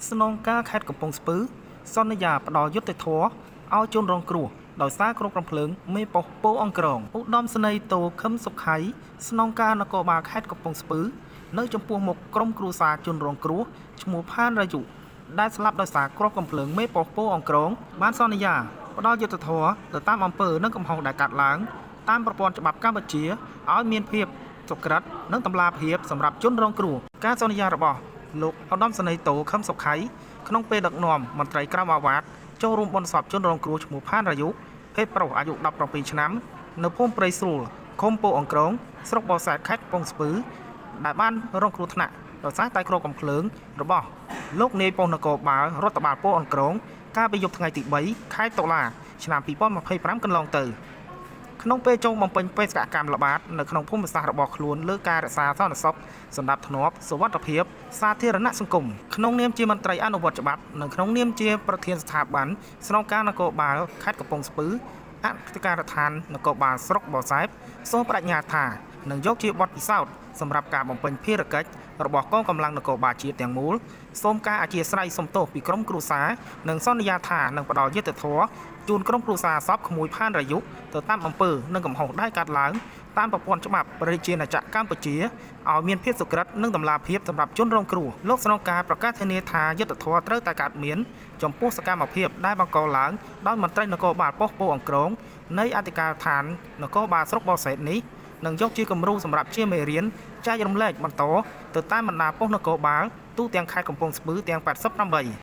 ស្នងការខេត្តកំពង់ស្ពឺសន្យាផ្ដល់យុត្តិធម៌ឲ្យជនរងគ្រោះដោយសារគ្រាប់កាំភ្លើងមេប៉ុស្តិ៍ពោធិ៍អង្គ្រងឧត្តមសេនីយ៍តូខឹមសុខៃស្នងការនគរបាលខេត្តកំពង់ស្ពឺនៅចំពោះមុខក្រុមគ្រួសារជនរងគ្រោះឈ្មោះផានរាយុដែលស្លាប់ដោយសារគ្រាប់កាំភ្លើងមេប៉ុស្តិ៍ពោធិ៍អង្គ្រងបានសន្យាផ្ដល់យុត្តិធម៌ទៅតាមអំពើនិងកំហុសដែលកើតឡើងតាមប្រព័ន្ធច្បាប់កម្ពុជាឲ្យមានភាពសុក្រិតនិងតម្លាភាពសម្រាប់ជនរងគ្រោះការសន្យារបស់លោកឧត្តមសេនីយ៍តូខឹមសុខៃក្នុងពេលដឹកនាំមន្ត្រីក្រមអាវ៉ាតចូលរួមបុណ្យសពជនរងគ្រោះឈ្មោះផានរាយុភេទប្រុសអាយុ17ឆ្នាំនៅភូមិព្រៃស្រួលឃុំពោធិ៍អង្គ្រងស្រុកបរសេដ្ឋខេត្តកំពង់ស្ពឺដែលបានរងគ្រោះថ្នាក់ដោយសារតែគ្រាប់កាំភ្លើងរបស់លោកនាយប៉ុស្តិ៍នគរបាលរដ្ឋបាលពោធិ៍អង្គ្រងកាលពីយប់ថ្ងៃទី3ខែតុលាឆ្នាំ2025កន្លងទៅ ក្នុងពេលចូលបំពេញបេសកកម្មល្បាតនៅក្នុងភូមិសាស្ត្ររបស់ខ្លួនលើការរក្សាសន្តិសុខសណ្ដាប់ធ្នាប់សុវត្ថិភាពសាធារណសង្គមក្នុងនាមជាមន្ត្រីអនុវត្តច្បាប់និងក្នុងនាមជាប្រធានស្ថាប័នស្នងការនគរបាលខេត្តកំពង់ស្ពឺអធិការដ្ឋាននគរបាលស្រុកបរសេពសូមបដិញ្ញាថានឹងយកជាបទពិសោធន៍សម្រាប់ការបំពេញភារកិច្ចរបស់កងកម្លាំងនគរបាលជាតិទាំងមូលសូមការអធិស្ឋានសុំទោសពីក្រុមគ្រួសារនិងសន្យាថានឹងផ្ដល់យុត្តិធម៌ជូនក្រុមគ្រួសារសពក្មួយផានរាយុទៅតាមអំពើនិងកំហុសដែលកើតឡើងតាមប្រព័ន្ធច្បាប់ប្រជាណាចក្រកម្ពុជាឲ្យមានភាពសុក្រិតនិងតម្លាភាពសម្រាប់ជនរងគ្រោះលោកស្នងការប្រកាសធានាថាយុត្តិធម៌ត្រូវតែកើតមានចំពោះសកម្មភាពដែលបង្កឡើងដោយមន្ត្រីនគរបាលប៉ុស្តិ៍ពោធិ៍អង្គ្រងនៃអធិការដ្ឋាននគរបាលស្រុកបរសេដ្ឋនេះនឹងយកជាគំរូសម្រាប់ជាមេរៀនចែករំលែកបន្តទៅតាមបណ្ដាប៉ុស្តិ៍នគរបាលទូទាំងខេត្តកំពង់ស្ពឺទាំង88។